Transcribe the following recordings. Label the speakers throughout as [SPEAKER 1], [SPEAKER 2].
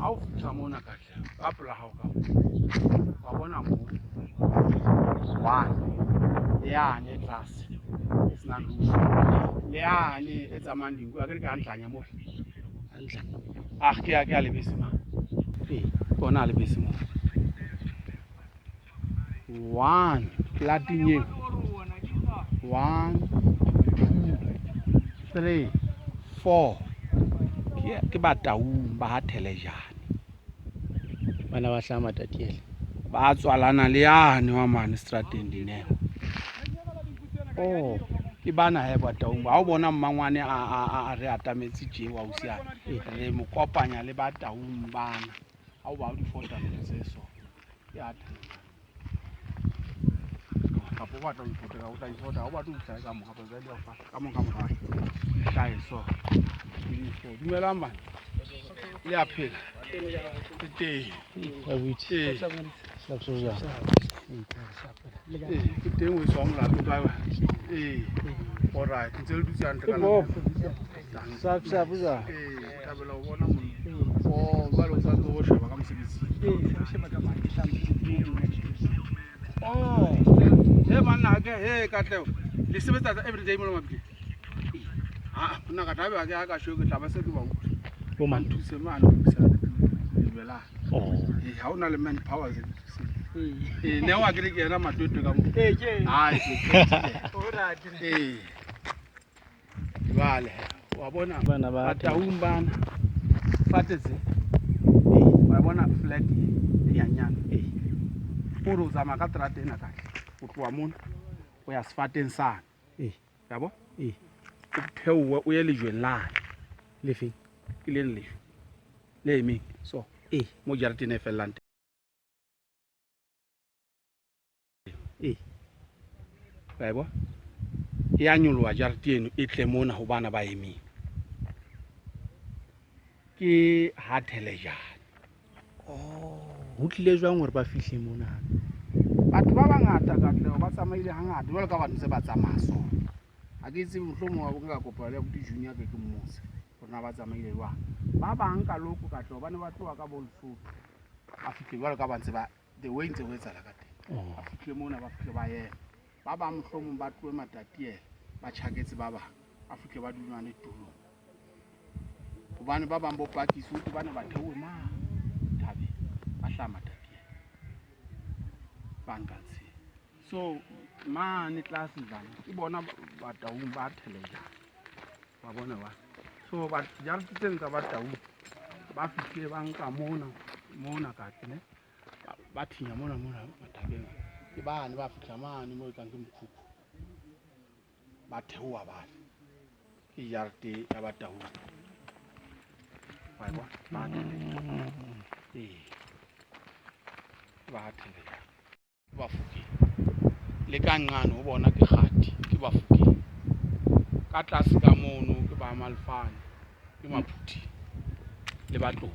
[SPEAKER 1] Ha o fihla mona Katleho, ka pela hao ka wa bona moo one le yane e tlase e senang roof le yane e tsamayang dinku akere ke hantlanya mola.
[SPEAKER 2] Hantle.
[SPEAKER 1] Ah, ke ya lebese ma.
[SPEAKER 2] Ee.
[SPEAKER 1] Ke ona a lebese mo. One plateng eo. One, two, three, four. Ke Bataung ba ha Thelejane.
[SPEAKER 2] Bana ba hlaha Matatiele.
[SPEAKER 1] Ba tswalana le yane wa mane strateng Dineo.
[SPEAKER 2] Oh.
[SPEAKER 1] Ke bana he Bataung. Ha o bona mmangwane a re atametse tje wa ausi ane. Re mo kopanya le Bataung bana. Ha o ba o di fota ntho tse so. Ke a Thelejane. Kapa o batla ho ifota, o tla ifota. Ha o batle ho hlahe ka mong kapa jwale fa ka mong ka morao. Hlahe so. Ke di fo. Dumelang bana. Le a phela. Le teng.
[SPEAKER 2] Abuti.
[SPEAKER 1] Ee.
[SPEAKER 2] Sharp jwang?
[SPEAKER 1] Ee, ke teng o tswang molato kae wa? Ee. Alright, ntse le dutse hantle ka nako.
[SPEAKER 2] Sharp sharp jwang?
[SPEAKER 1] Ee, ke thabela ho bona monna. Oh, jwale o santse o sheba ka mosebetsing. Oh, he banna ke he Katleho. Le sebetsa every day mona mabitleng. Ah, monna ka tlabe ke ha ka show ke tla ba se ke ba utlwa.
[SPEAKER 2] Bo mang?
[SPEAKER 1] Nthuse mane ho lokisa lejwe la.
[SPEAKER 2] Oh.
[SPEAKER 1] Ee, ha o na le manpower se thuse. Ee, ne wa ke le ke yena matwetwe ka mo.
[SPEAKER 3] Ee, ke.
[SPEAKER 1] Ai, ee. Jwale wa bona
[SPEAKER 2] Bana ba
[SPEAKER 1] Bataung bana fate tse. Wa bona flat e nyanyane.
[SPEAKER 2] Ee.
[SPEAKER 1] O re o tsamaya ka terata ena kahle. O tloha mona o ya sefateng sane.
[SPEAKER 2] Ee.
[SPEAKER 1] Ya bo?
[SPEAKER 2] Ee.
[SPEAKER 1] O theohe o ye lejweng lane.
[SPEAKER 2] Le feng?
[SPEAKER 1] Ke leng lejwe. Le emeng. So,
[SPEAKER 2] Ee.
[SPEAKER 1] mo jareteng e fellang teng.
[SPEAKER 2] Ee.
[SPEAKER 1] Wa e bona? E a nyoloha jarete eno e tle mona ho bana ba emeng. Ke ha Thelejane.
[SPEAKER 2] Oh, ho tlile jwang hore ba fihle mona?
[SPEAKER 1] Batho ba bangata Katleho ba tsamaile hangata jwalo ka batho ntse ba tsamaya so. Ha ke tsebe mohlomong wa nka kopana le abuti Junior ke ke mmotse hore na ba tsamaile jwang. Ba bang ka loko Katleho ba ne ba tloha ka bo Lesotho. Ba fihle jwalo ka ba ntse ba the way ntse ho etsahala ka teng.
[SPEAKER 2] Oh.
[SPEAKER 1] Ba fihle mona ba fihle ba ema. Ba bang mohlomong ba tlohe Matatiele ba tjhaketse ba bang. Ba fihle ba dulane tulong. Hobane ba bang bo Pakisi ho ba ne ba theohe ma thabeng ba hlaha Matatiele. Ba nkang tsela. So mane tlase jana ke bona Bataung ba Thelejane. Wa bona ba. So ba jarete tseno tsa Bataung ba fihlile ba nka mona mona katle ne. Ba thinya mona mona mathakeng. Ke bane ba fihla mane mo e kang ke mokhukhu. Ba theoha bane. Ke jarete ya Bataung. Wa e bona? Ba Thelejane. Ee. Ke ba Thelejane. Ke Bafokeng. Le ka nqane ho bona ke kgati ke Bafokeng. Ka tlase ka mono ke ba Malefane, ke Maphuthi le Batlou.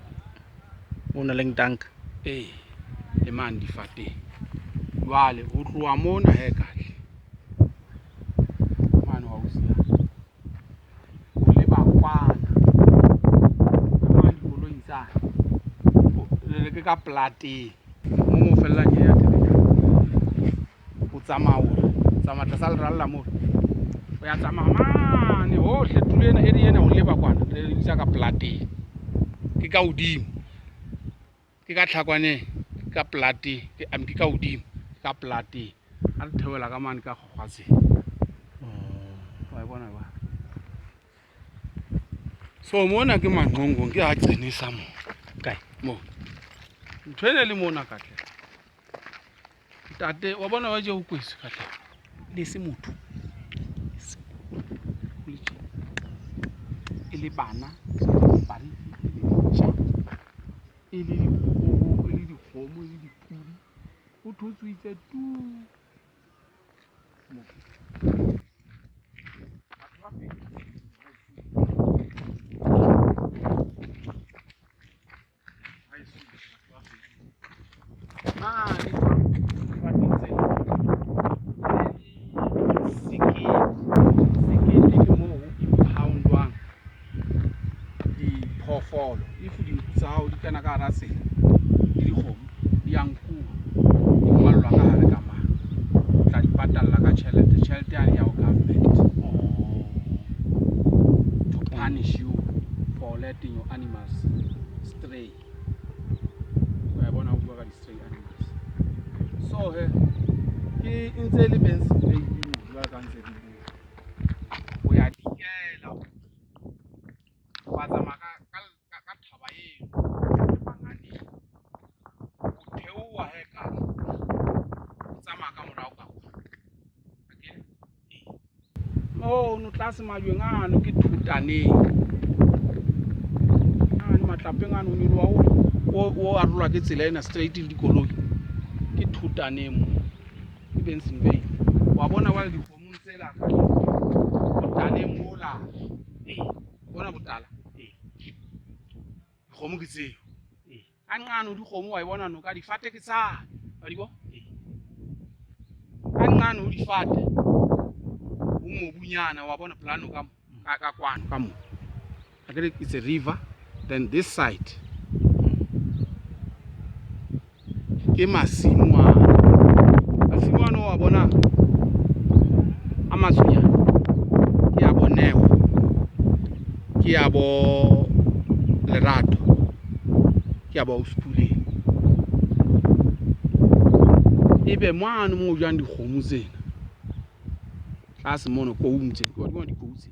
[SPEAKER 2] O na leng tanka.
[SPEAKER 1] Ee, le mane difateng. Jwale ho tloha mona he kahle. Mane wa ausi o leba kwana. Ka mane dikoloing tsane. Le ke ka plateng. Mo mo fellang ke ya Thelejane. O tsamaya o tsamaya tlasa leralla moo. O ya tsamaya mane hohle tulo ena e ena o leba kwana re e bitsa ka plateng. Ke ka hodimo. Ke ka Tlhakwaneng, ke ka plateng, ke I mean, ke ka hodimo, ke ka plateng. Ha re theohela ka mane ka Kgokgwatseng. Wa e bona ba. So mona ke Manqongong ke ha Qinisa mo.
[SPEAKER 2] Kae?
[SPEAKER 1] Mo. Ntho ene le mona Katleho. Ntate wa bona wa je ho kwetswe Katleho. Le se motho. Ho le tje. E le bana, bariki, e le dintja, e le dikgoho, e le dikgomo, e le dipudi. Ho thotswitse tu. Mo. Batho ba feta. Mane difateng tsena sekete. Sekete ke moo ho impoundwang diphoofolo. If dinku tsa hao di kena ka hara tsela le dikgomo di a nkuwa, di kwallwa ka hare ka mane. O tla di patalla ka tjhelete, tjhelete yane ya ho government to punish you for letting your animals stray. Wa e bona ho bua ka di-stray animals. So he, ke ntse e le Benson Vale mo jwalo ka ntse re bua. O ya dikela, wa tsamaya ka thaba eno Manganeng. O theoha he ka o tsamaya ka morao ka kwa. Akere? Ee. Mono tlase majweng ano ke thotaneng. Ano matlapeng ano o nyoloha o arolwa ke tsela ena straight le dikoloi. Ke thotaneng mo. Ke Benson Vale. Wa bona jwale dikgomong tsela botaleng mola. Ee, bona botala. Ee. Dikgomo ke tseo. Ee. Ka nqane dikgomo wa e bona noka difate ke tsane. Wa di bona? Ee. Ka nqane ho difate. Ho mobunyana wa bona pela noka mo. Ka kwano ka mo. Akere it's a river. Then this side ke masimo ano. Masimo ano wa bona a matshonyana. Ke ya bo Neo. Ke ya bo Lerato. Ke ya bo Auspuleng. Ebe mono mo jwang dikgomo tsena. Tlase mono koung tse. Wa di bona dikou tse.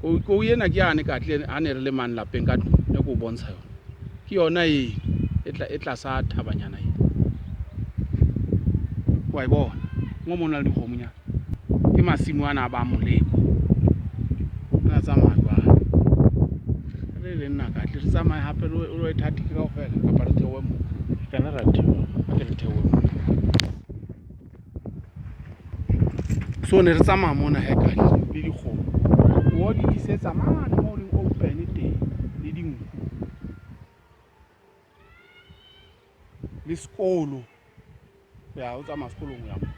[SPEAKER 1] Kou ena ke yane ka tle ha ne re le mane lapeng ka tlung, ne ke o bontsha yona. Ke yona e e tlasa thabanyana e. Wa e bona. Mo mo na le dikgomonyana. Ke masimo ana a ba moleko. Ana tsamaya jwale. Re le nna ka tle re tsamaye hape re o e thatike kaofela kapa re theohe mo.
[SPEAKER 2] Kana ra theoha.
[SPEAKER 1] Ke re theohe mo. So ne re tsamaya mona he ka le dikgomo. O di disetsa mane mo leng open teng le dinku. Le sekolo. Ya o tsamaya sekolong ya mo.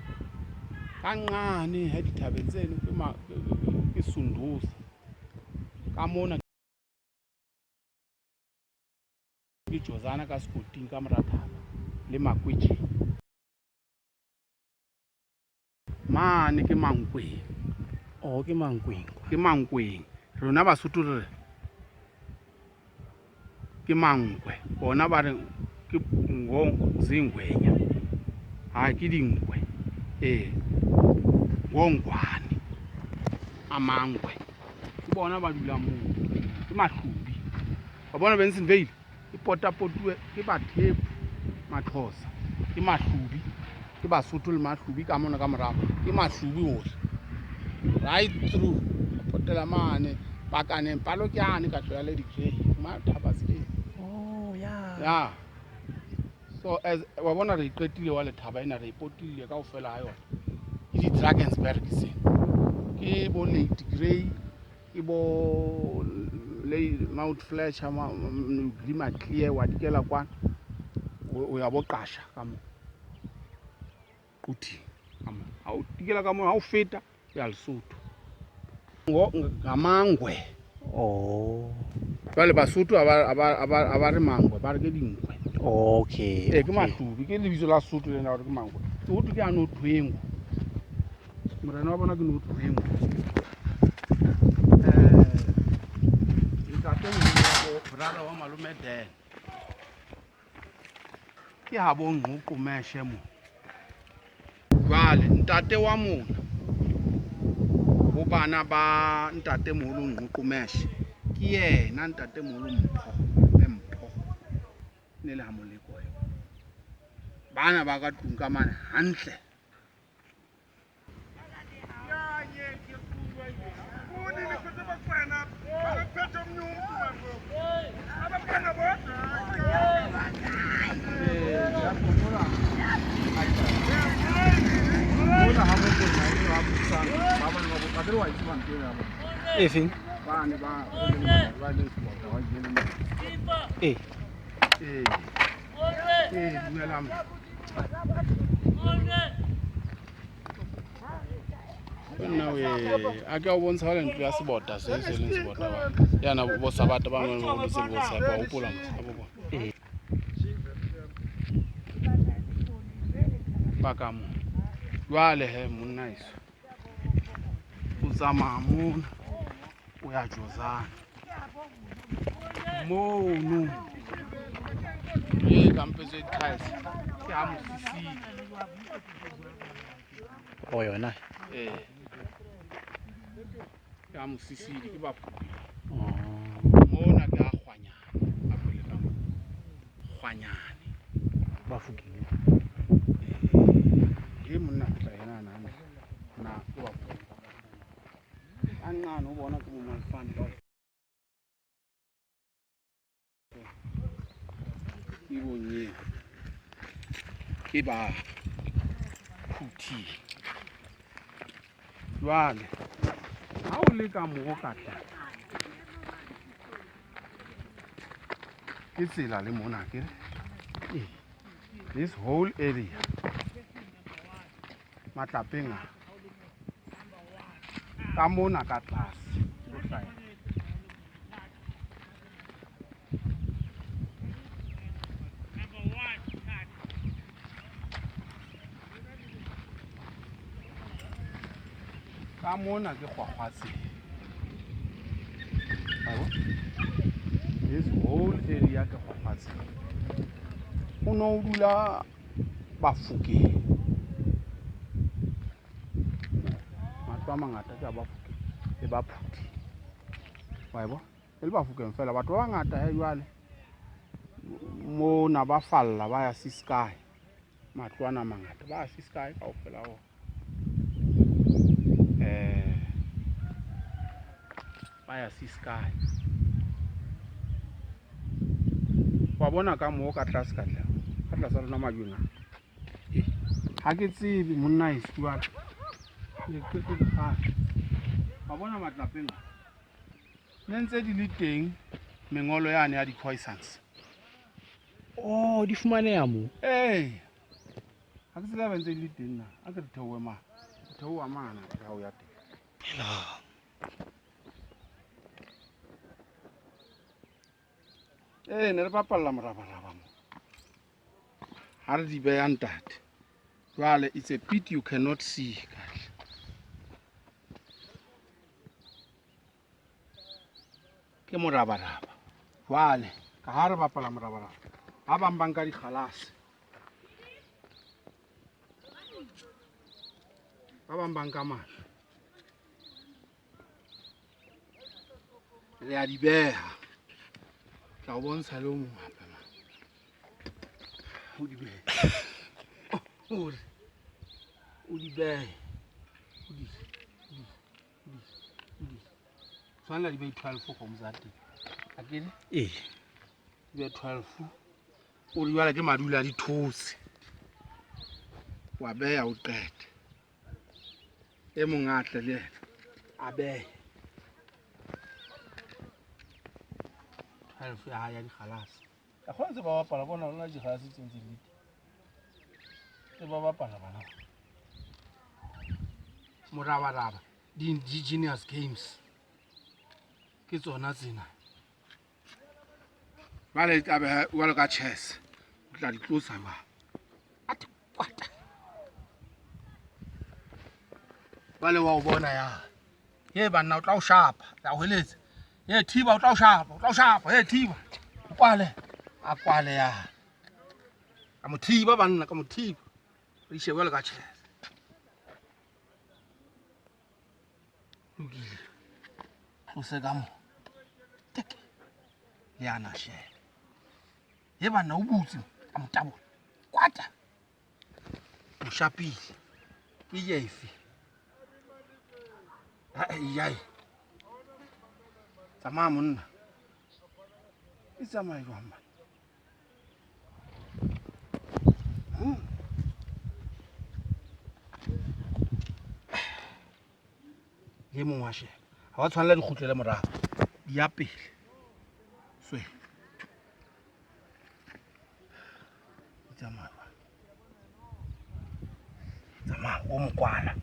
[SPEAKER 1] Ka nqane he dithabeng tseno ke ke Sunduza. Ka mona ke Jozana ka sekoting ka mora thaba le Makwetjeng. Mane ke Mankweng.
[SPEAKER 2] Oh, ke Mankweng.
[SPEAKER 1] Ke Mankweng. Rona Basotho re re ke Mankwe. Bona ba re ke Ngozingwenya. Ha ke dinkwe. Ee. Ngongwane. A Mankwe. Ke bona ba dulang moo. Ke Mahlubi. Wa bona Benson Vale e potapotuwe ke Bathepu, Maxhosa, ke Mahlubi, ke Basotho le Mahlubi ka mona ka morao. Ke Mahlubi hohle. Right through. Potela mane pakaneng palo ke yane ka tloya le di-grey. Ma thaba tsele.
[SPEAKER 2] Oh, yeah.
[SPEAKER 1] Yeah. So as wa bona re iqetile wa lethaba ena re ipotile kaofela ha yona. Ke di-Drakensberg tsena. Ke bo Lady Grey, ke bo Mount Fletcher, Maclear wa dikela kwana. O ya bo Qasha ka mo. Quthing ka mo. Ha o dikela ka mo ha o feta ya Lesotho. Ngamangwe.
[SPEAKER 2] Oh.
[SPEAKER 1] Jwale Basotho ha ba re mangwe, ba re ke dinkwe.
[SPEAKER 2] Okay.
[SPEAKER 1] Ee, ke Mahlubi, ke lebitso la Sotho lena hore ke mangwe. Ke hothwe ke a Nothwengo. Morena wa bona ke Nothwengo. Ntate moholo wa brother wa malome Dan. Ke ha bo Nqoqomeshe mo. Jwale ntate wa mona ho bana ba ntate moholo Nqoqomeshe ke yena ntate moholo Mpho, Mpho. Ne le ha moleko eo. Bana ba ka tlung ka mane hantle.
[SPEAKER 2] E feng? Ee.
[SPEAKER 1] Ee. Ee, dumelang. Nna we a ke a o bontsha wale ntlo ya sebota se se leng sebota wa yana bo sabata ba bang ba dutse le bo tshepa wa hopola mos a bo bona ba ka mo jwale he monna eso o tsamaya mona o ya jozana mono e kampetswe di-tiles ke ha mosisili.
[SPEAKER 2] O yona?
[SPEAKER 1] Ee, ke ha mosisili ke bafokeng.
[SPEAKER 2] Oh.
[SPEAKER 1] Mona ke ha kgwanyane, a pele ka mo kgwanyane.
[SPEAKER 2] Bafokeng.
[SPEAKER 1] Ee, monna fihla yena nana na ke bafokeng a nqane o bona ke bo malfane kaofela. Ke bonyeng ke ba phuthile. Jwale ha o le ka moo ka tla ke tsela le mona ke re this whole area matlapeng a ka mona ka tlase o hlaha. Ka mona ke kgwakgwatseng. This whole area ke kgwakgwatseng. O no o dula Bafokeng. Matlo a mangata ke a Bafokeng le Baphuthi. Wa e bona? E le Bafokeng fela. Batho ba bangata he jwale mona ba falla ba ya Ciskei. Matlo ana a mangata ba ya Ciskei kaofela ona. Ba ya Ciskei. Wa bona ka moo ka tlase ka tla. Ka tlasa lona majweng a. Ha ke tsebe monna heso jwale. Le qete le kgale. Wa bona matlapeng a. Ne ntse di le teng mengolo yane ya di-Khoisans.
[SPEAKER 2] Oh, di fumaneha moo?
[SPEAKER 1] Ee. Ha ke tsebe ntse di le teng na. A ke re theohe mane. Theoha mane ha o ya teng. Ee, ne re bapalla morabaraba mo. Ha re di beha ntate. Jwale it's a pity you cannot see kahle. Ke morabaraba. Jwale ka ha re bapala morabaraba, ba bang ba nka dikgalase. Ba bang ba nka majwe. Re a di beha. Tla o bontsha le o mong hape ma. O di behe. O o di behe. O di di di di. Tshwanela di be 12 kgomo tsa teng. Akere?
[SPEAKER 2] Ee.
[SPEAKER 1] Di be 12. O di jwale ke madula a dithotse. Wa beha o qete. E mong a tle le yena a behe. 12 ya hae ya dikgalase. Ka kgona tse ba bapala bona lona dikgalase tse ntse di le teng. Tse ba bapala bana. Morabaraba di-indigenous games ke tsona tsena. Jwale e tla be jwalo ka chess. O tla di tlosa jwale. Ata kwata. Jwale wa o bona ya. Ye banna o tla o shapa, tla o heletsa. Ye thiba o tla o shapa, o tla o shapa, ye thiba. O kwale. A kwale ya. Ka mo thiba banna, ka mo thiba. Re ishe jwalo ka chess. Lokile. Tlose ka mo. Teke. Le ana shebe. Ye banna o butse, a mo tabola. Kwata. Mo shapile. Ke yefe. Ha yae. Tsamaya monna. E tsamaye jwang man? Le mong wa sheba. Ha wa tshwanela di kgutlele morao. Di ya pele. Swe. Tsamaya. Tsamaya o mokwala.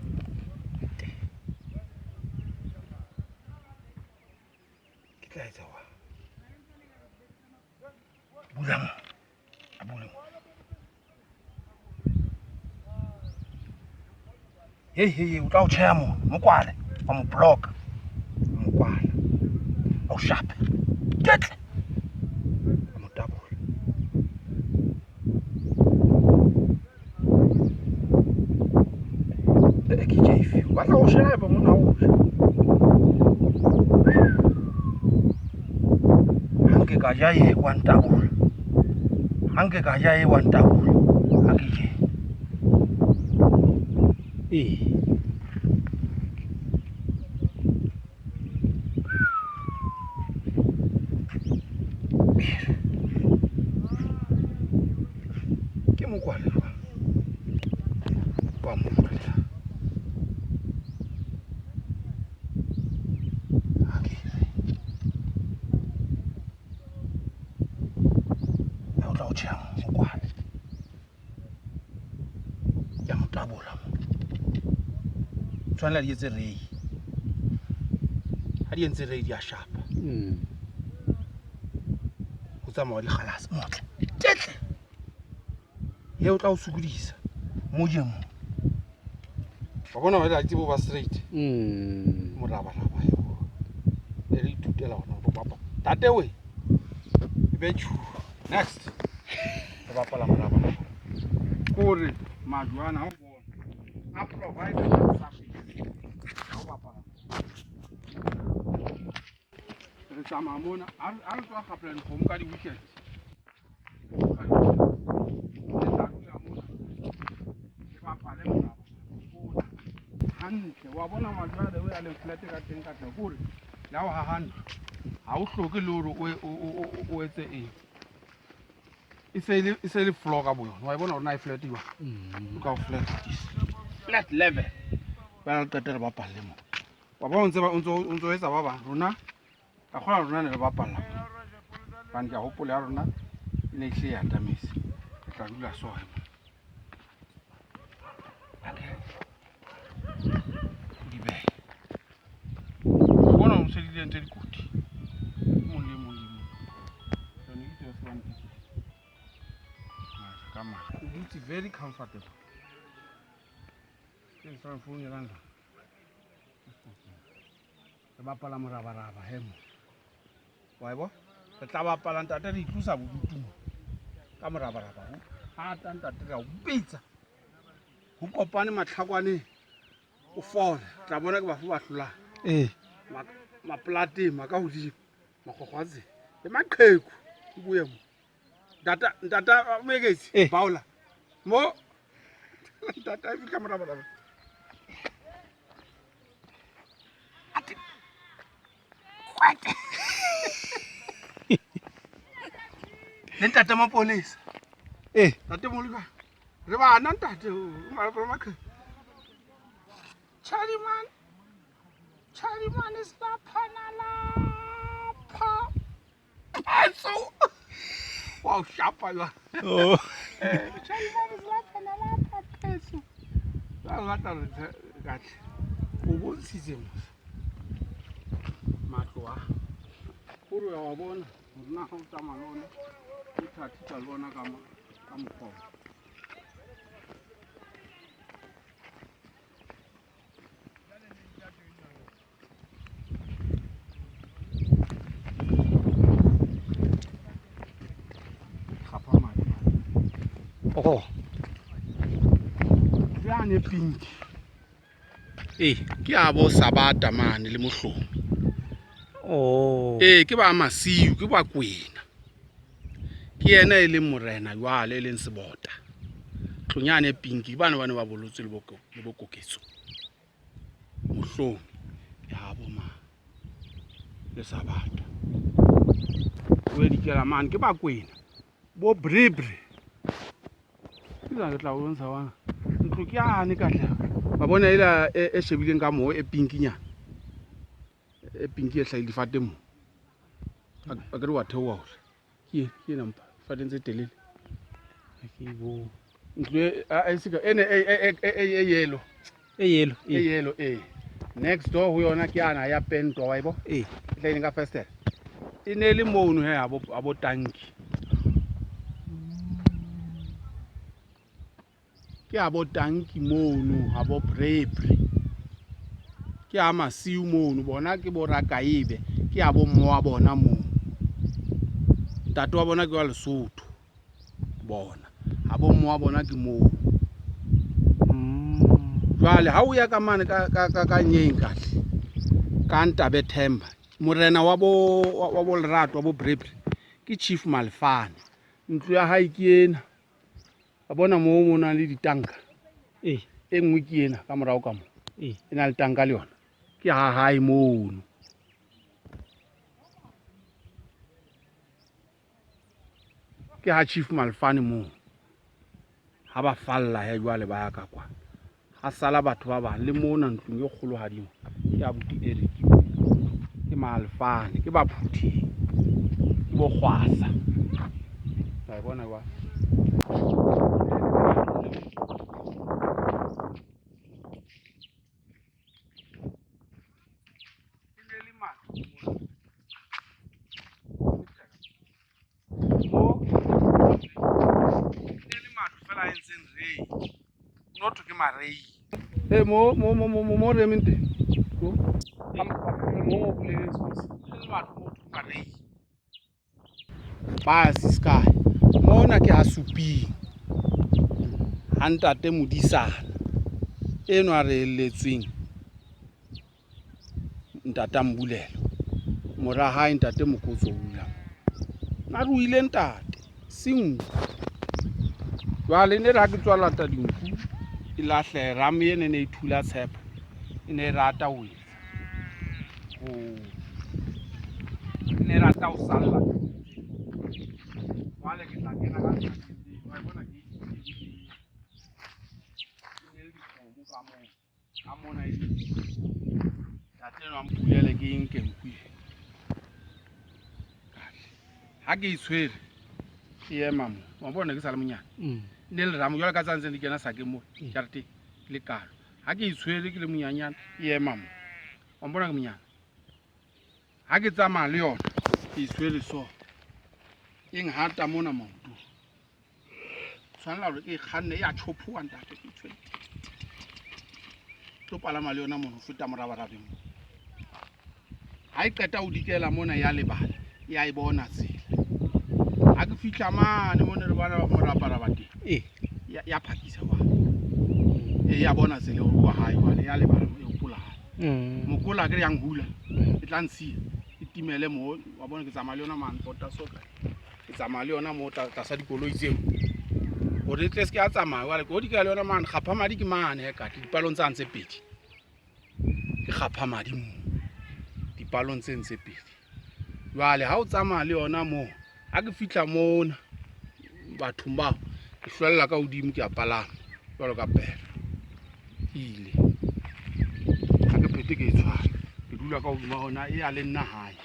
[SPEAKER 1] Hei hei, o tla o tjheha mo, mo kwale, wa mo blocka. Mo kwala. A o shape. Ketle. A mo tabola. E ke jefe. Ba tla o sheba mona o ja. Ha nke ka ja e wa ntabola. Ha nke ka ja e wa ntabola. Ha ke je.
[SPEAKER 2] Ee.
[SPEAKER 1] Ke mokwale jwang? Wa mo jwela. Ha ke re. O tla o tjheha mokwale. Ke a mo tabola mo. Tshwanela di etse rei. Ha di entse rei di a shapa. O tsamaya wa di kgalase motle. Tetle. Ye o tla o sokodisa. Mo je mo. Wa bona wa tsebo ba straight. Morabaraba eo. E re ithutela hona ho bapala. Tate we. E be tjhu. Next. Re bapala morabaraba. Kore majwe ana ha o bona. A provide that surface. Ha o bapala. Re tsamaya mona. Ha re tswa kgapela dikgomo ka di-weekend. Re tla dula mona. Re bapale morabaraba. Hantle. Wa bona majwe a le o ya leng flat ka teng ka teng. Kore le ha o haha ntlo, ha o hloke le hore o etse eng. E se le floor ka boyona. Wa e bona hore na e flat jwang? Look how flat it is. Flat level. Ba re qete re bapalle mo. Wa bona o ntse o etsa ba bang. Rona ka kgona rona ne re bapalla. Hobane ke a hopola ya rona e ne e hlile e atametse. Re tla dula so he mo. Di behe. Bona o se di entse dikoti. Mong le mong le mong. Tsone ke tseo se bang ka majwe. O dutse very comfortable. Ke sa founelang jwang? Re bapala morabaraba he mo. Wa e bona? Re tla bapala ntate re itlosa bodutu mo. Ka morabaraba ho. Hata ntate re a o bitsa. Ho kopane matlhakwane o fole. Tla bona ke bafo ba hlolang.
[SPEAKER 2] Ee.
[SPEAKER 1] Mapolateng ma ka hodimo. Makgokgwatse le maqheku o bue mo. Ntata ntata Moeketsi
[SPEAKER 2] Eh.
[SPEAKER 1] Paola. Mo ntata e fihla morabaraba. Ate. Kwete. Le ntate mapolesa.
[SPEAKER 2] Eh.
[SPEAKER 1] Ntate Molika. Re bana ntate o malapa maqheku. Chadiman. Chadiman is lapha nalapha. Phetso. Wa o shapa jwang.
[SPEAKER 2] Oh.
[SPEAKER 1] Chadiman is lapha nalapha phetso. Ba batla re katle. O bontshitse mos. Matlo a. Kore wa bona hore na ha o tsamaya le ona, o thathisa le ona ka mokgwa o. Kgapha madi.
[SPEAKER 2] Oh.
[SPEAKER 1] Yane pink.
[SPEAKER 2] Ee.
[SPEAKER 1] Ke a bo Sabata mane le Mohlomi.
[SPEAKER 2] Oh.
[SPEAKER 1] Ee, ke ba Masiu, ke ba Kwena. Ke yena e leng morena jwale e leng Sebota. Tlonyane pink ke bana ba ne ba bolotswe le bokoketso. Mohlomi ke ha bo ma le Sabata. O dikela mane ke ba Kwena. Bo Brebre. Ke tla ke tla o bontsha wana. Ntlo ke yane ka tle. Wa bona ela e shebileng ka moo e pinkinyana. E pinki e hlahile difateng mo. A ke re wa theoha hore. Ke ena mpa difateng tse telele.
[SPEAKER 2] Ha ke bo.
[SPEAKER 1] Ntlo e a e seka ene e yellow.
[SPEAKER 2] E yellow.
[SPEAKER 1] E yellow e. Next door ho yona ke ana ya pentwa wa e bo.
[SPEAKER 2] E.
[SPEAKER 1] E hlahileng ka festere. E ne le mono he a bo tanki. Ke a bo Tanki mono, ha bo Brebre. Ke a Masiu mono, bona ke bo Rakaebe, ke a bo mmoa bona moo. Ntate wa bona ke wa Lesotho. Bona, ha bo mmoa bona ke moo. Jwale ha o ya ka mane ka ka ka ka nyeng kahle. Ka Ntabe Themba, morena wa bo wa bo Lerato wa bo Brebre ke Chief Malefane. Ntlo ya hae ke ena. Wa bona moo mo nang le ditanka.
[SPEAKER 2] Ee.
[SPEAKER 1] E nngwe ke ena ka morao ka mo.
[SPEAKER 2] Ee.
[SPEAKER 1] E na le tanka le yona. Ke ha hae mono. Ke ha Chief Malefane moo. Ha ba falla he jwale ba ya ka kwa. Ha sala batho ba bang le mona ntlong e kgolohadi mo. Ke abuti Eric. Ke Malefane, ke ba Phuthing. Ke bo Kgwasa. Wa e bona jwale. E ne le matlo mona. Mo e ne le matlo fela a entseng rei. No thwe ke marei. Ee, mo mo mo mo mo re emeng teng. Mo mo mo buleleng sekolo. E le matlo mo thwe ke marei. Ba Siskai. Mona ke ha Suping. Ha ntate Modisana enwa a re elletsweng ntata Mbulelo. Mora hae ntate Mokotso o dula mo. Na ruile ntate senku. Jwale ne re ha ke tswa lata dinku e lahlehe ramo ene ne e thula tshepo e ne e rata ho etsa ho e ne e rata ho salla. Jwale ke tla kena ka letsatsi wa e bona ke e ne le dikgomo ka moo ka mona e ntate enwa mpulele ke nke nku e. Kahle. Ha ke e tshwere e ema mo wa bona ke sa le monyane. Ne le ramo jwale ka tsa ntse di kena sakeng mo jareteng le kalo. Ha ke e tshwere ke le monyanyana e ema mo. Wa mpona ke monyane. Ha ke tsamaya le yona ke e tshwere so. E nghata mona maoto. Tshwanela hore ke e kganne e a tjhophoha ntate ke e tshwere. Tlo palama le yona mono ho feta morabarabeng mo. Ha e qeta ho dikela mona ya lebala ya e bona tsela. Ha ke fihla mane mo ne re bona morabaraba teng.
[SPEAKER 2] Ee.
[SPEAKER 1] Ya phakisa jwale. E ya bona tsela hore wa hae jwale ya lebala e hopola hae. Mokola ke yang hula e tla ntshiya e timele mo wa bona ke tsamaya le yona mane pota so kae. Ke tsamaya le yona mo tlasa dikoloi tseo. Hore e tle se ke ya tsamaya jwale ke o dikela le yona mane kgapha madi ke mane he kate dipalong tsane tse pedi. Ke kgapha madi mo dipalong tse tse pedi. Jwale ha o tsamaya le yona moo ha ke fihla mona bathong bao ke hlwella ka hodimo ke a palama jwalo ka pere. Ke ile. Ha ke phete ke e tshware. Ke dula ka hodima hona e ya le nna hae.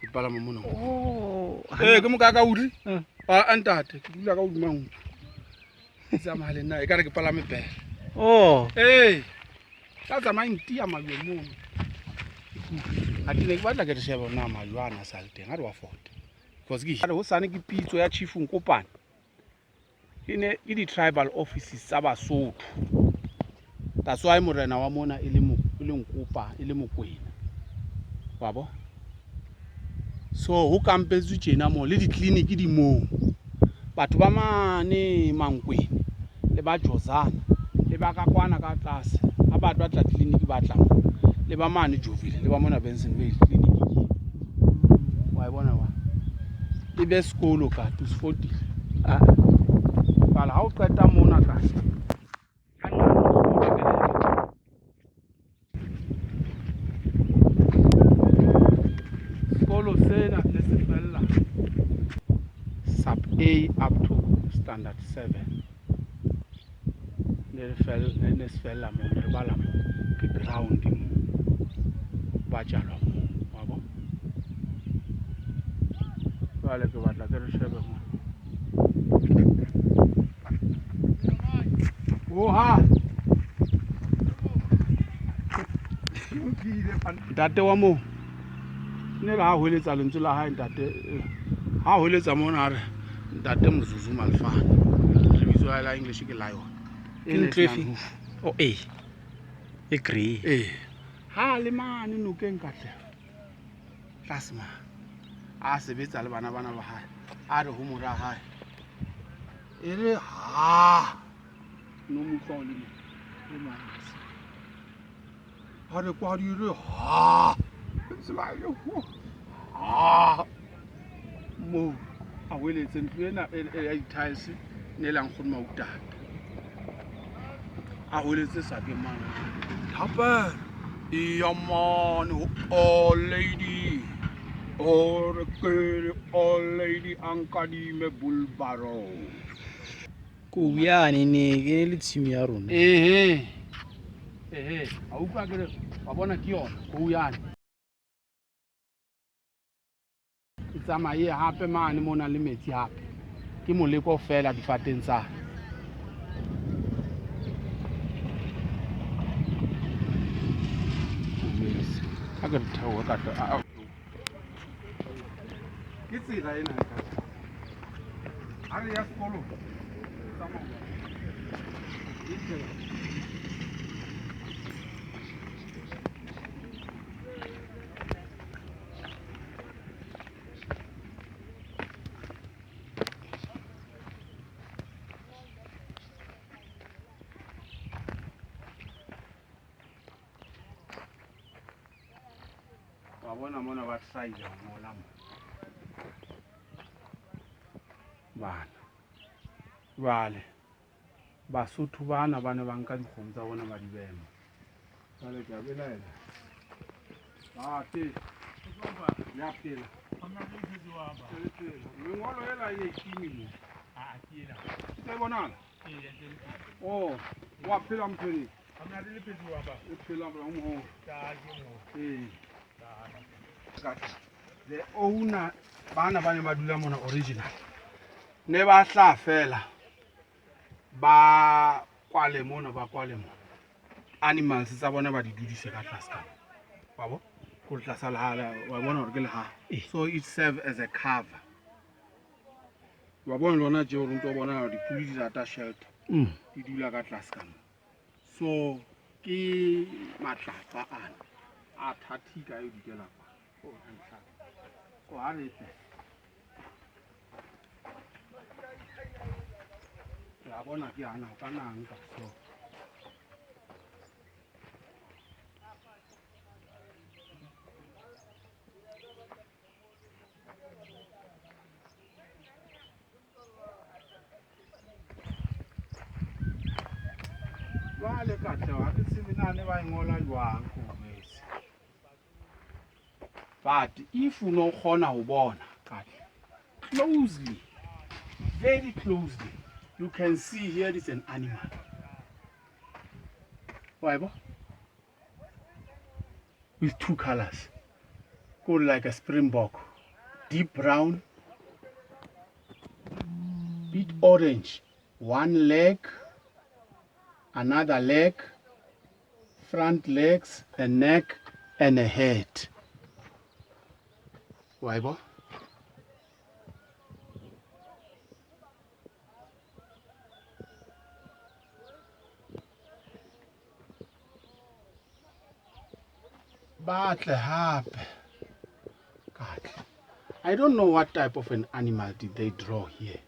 [SPEAKER 1] Ke palama mona.
[SPEAKER 2] Oh.
[SPEAKER 1] Ee, ke mokaka utlwe. A ntate, ke dula ka hodima nku. Ke tsamaya le nna ekare ke palame pere.
[SPEAKER 2] Oh.
[SPEAKER 1] Ee. Ka tsamaya ntiya majwe mono. Ha ke ne ke batla ke re shebe na majwe ana a sa le teng ha re wa fota. Because ke hosane ke pitso ya Chief Nkopane. E ne ke di-tribal offices tsa Basotho. That's why morena wa mona e le mo e le Nkopa e le Mokwena. Wa bo? So ho kampetswe tjena mo le di-clinic di moo. Batho ba mane Mankweng le ba Jozana le ba ka kwana ka tlase ha ba batla clinic ba tla mo. Le ba mane Jovile le ba mona Bensenville clinic ke. Wa e bona wa? E be sekolo ka to sefotile.
[SPEAKER 2] Ah.
[SPEAKER 1] Jwale ha o qeta mona ka sekolo sena ne se fella sub A up to standard 7. Ne re fella ne se fella mo ne re bala mo ke ground mo ba jalwa mo wa bo. Jwale ke batla ke re shebe mo. Oha. Ntate wa moo ne le ha hweletsa lentswe la hae ntate ha hweletsa mona a re ntate Mozuzu Malefane. Lebitso la English ke lion.
[SPEAKER 2] Ke ntlo efe? O e. E grey.
[SPEAKER 1] Ee. Ha le mane nokeng Katleho. Tlase mane. A sebetsa le bana bana ba hae. A re ho mora hae. E re ha. No mo utlwa o le mo. Le mane. A re kwa di re ha. Ha. Moo a hweletse ntlo ena ya di-tiles ne e lang nkgono Mautata. A hweletse sakeng mane. Thapelo e ya mane ho all lady. Ore ke re all lady a nkadime bulbaro.
[SPEAKER 2] Kou yane ne ke le tshimo ya rona.
[SPEAKER 1] Ehe. Ehe. A utlwa ke re wa bona ke yona kou yane. E tsamaye hape mane mo nang le metsi hape. Ke moleko fela difateng tsa. Ha ke re theohe ka tle. Ke tsela ena ka. Ha re ya sekolong. Tsamaya. Ke tsela. Wa bona mona ba try-ile ho ngola mo. Bana. Jwale Basotho bana ba ne ba nka dikgomo tsa bona ba di beha mo. Jwale ke a belaela. Tate. Ya phela. Mengolo ela e kimi mo. E tla bonahala? Oh, wa phela mphele. E phela bra mo. Ee. The owner bana ba ne ba dula mona original. Ne ba hla fela ba kwale mona ba kwale mona. Animals tsa bona ba di dudise ka tlase ka. Wa bo? Ko tlasa lehala wa bona hore ke lehaha. So it serve as a cover. Wa bona lona tje hore ntso bona hore dipudi di rata shelter. Di dula ka tlase ka mo. So ke matlapa ana a thathika e dikela kwa. O ntlha. So ha re tle. Ya bona ke ana o ka nna nka so. Jwale Katleho ha ke tsebe na ne ba e ngola jwang ko bese. But if o no kgona ho bona Katle closely, very closely, you can see here is an animal. Wa e bona? With two colors. Go like a springbok. Deep brown, bit orange. One leg, another leg, front legs, a neck, and a head. Wa e bona? Batle hape. Katle. I don't know what type of an animal did they draw here.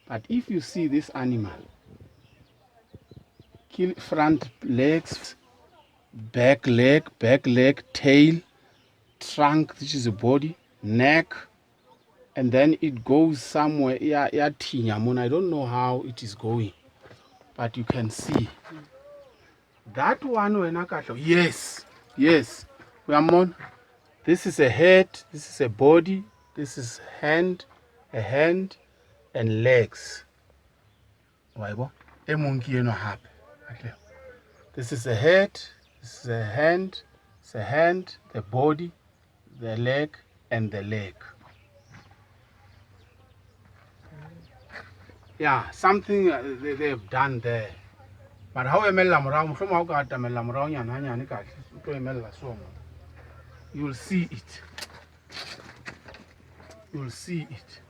[SPEAKER 1] But if you see this animal, kill front legs, back leg, tail, trunk, which is a body, neck, and then it goes somewhere. Ya ya thinya mona. I don't know how it is going, but you can see that one wena Katleho. Yes, yes. Uyambona? This is a head, this is a body, this is hand, a hand, and legs. Wa e bona? E mong ke enwa hape. Katleho. This is a head, this is a hand, it's a hand, the body, the leg, and the leg. Yeah, something they have done there. But ha o emella morao, mohlomong ha o ka atamella morao nyana hanyane kahle, o tlo emella so mo. You'll see it. You'll see it.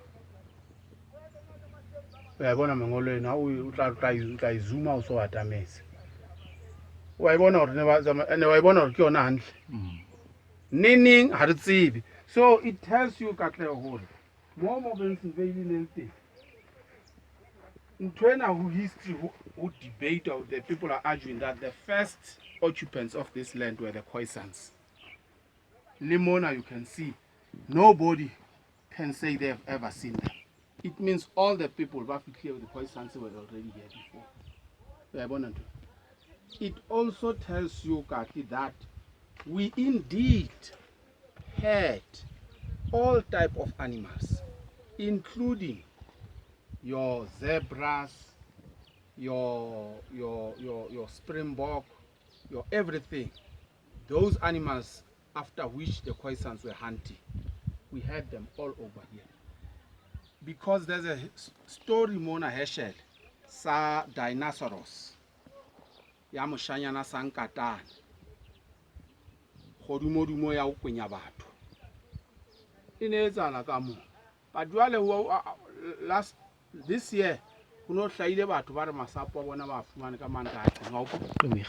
[SPEAKER 1] O ya e bona mengolo ena, o tla e zooma o so atametse. Wa e bona hore ne ba tsamaya, ene wa e bona hore ke yona hantle. Neneng ha re tsebe. So it tells you Katleho hore mo mo Bensenville e leng teng, ntho ena ho history ho debate, or the people are arguing that the first occupants of this land were the Khoisans. Le mona you can see nobody can say they have ever seen them. It means all the people ba fihlile, the Khoisans were already here before. Wa e bona ntho? It also tells you, Katli, that we indeed had all type of animals, including your zebras, your springbok, your everything. Those animals after which the Khoisans were hunting, we had them all over here. Because there's a story mona Herschel sa dinosaurs ya moshanyana sa nkatane kgodumodumo ya ho kwenya batho e ne etsahala ka moo. But jwale last this year ho no hlahile batho ba re masapo a bona ba a fumane ka Mantaha. Wa hopola?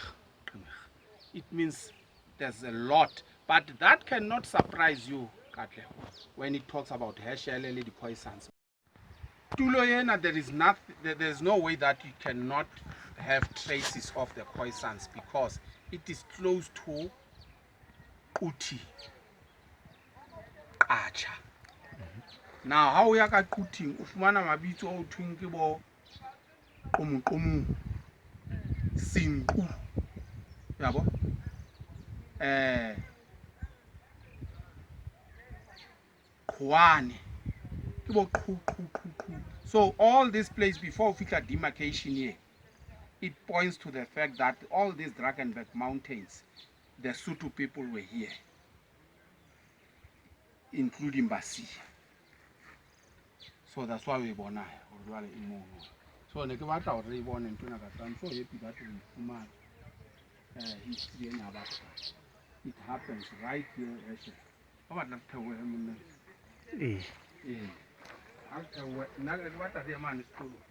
[SPEAKER 1] It means there's a lot, but that cannot surprise you, Katleho, when it talks about Herschel le di-Khoisans. Tulo ena, there is nothing, there's no way that you cannot have traces of the Khoisans because it is close to Quthing, Qacha. Now, ha o ya ka Quthing, o fumana mabitso o thweng ke bo Qomoqomong, Senqu, ya bo? Qhoane, ke bo qhu, qhu, qhu, qhu. So all this place before o fihla demarcation here, it points to the fact that all these Drakensberg mountains, the Sotho people were here, including Basia. So that's why we bona hore jwale e mono. So ne ke batla hore re e bone ntho ena ka tla. I'm so happy that we fumane history ena ya batho. It happens right here, Herschel. Ba batla re theohe monna.
[SPEAKER 2] Ee.
[SPEAKER 1] Ee. Ha re theohe, nna ke batla re ye mane sekolong.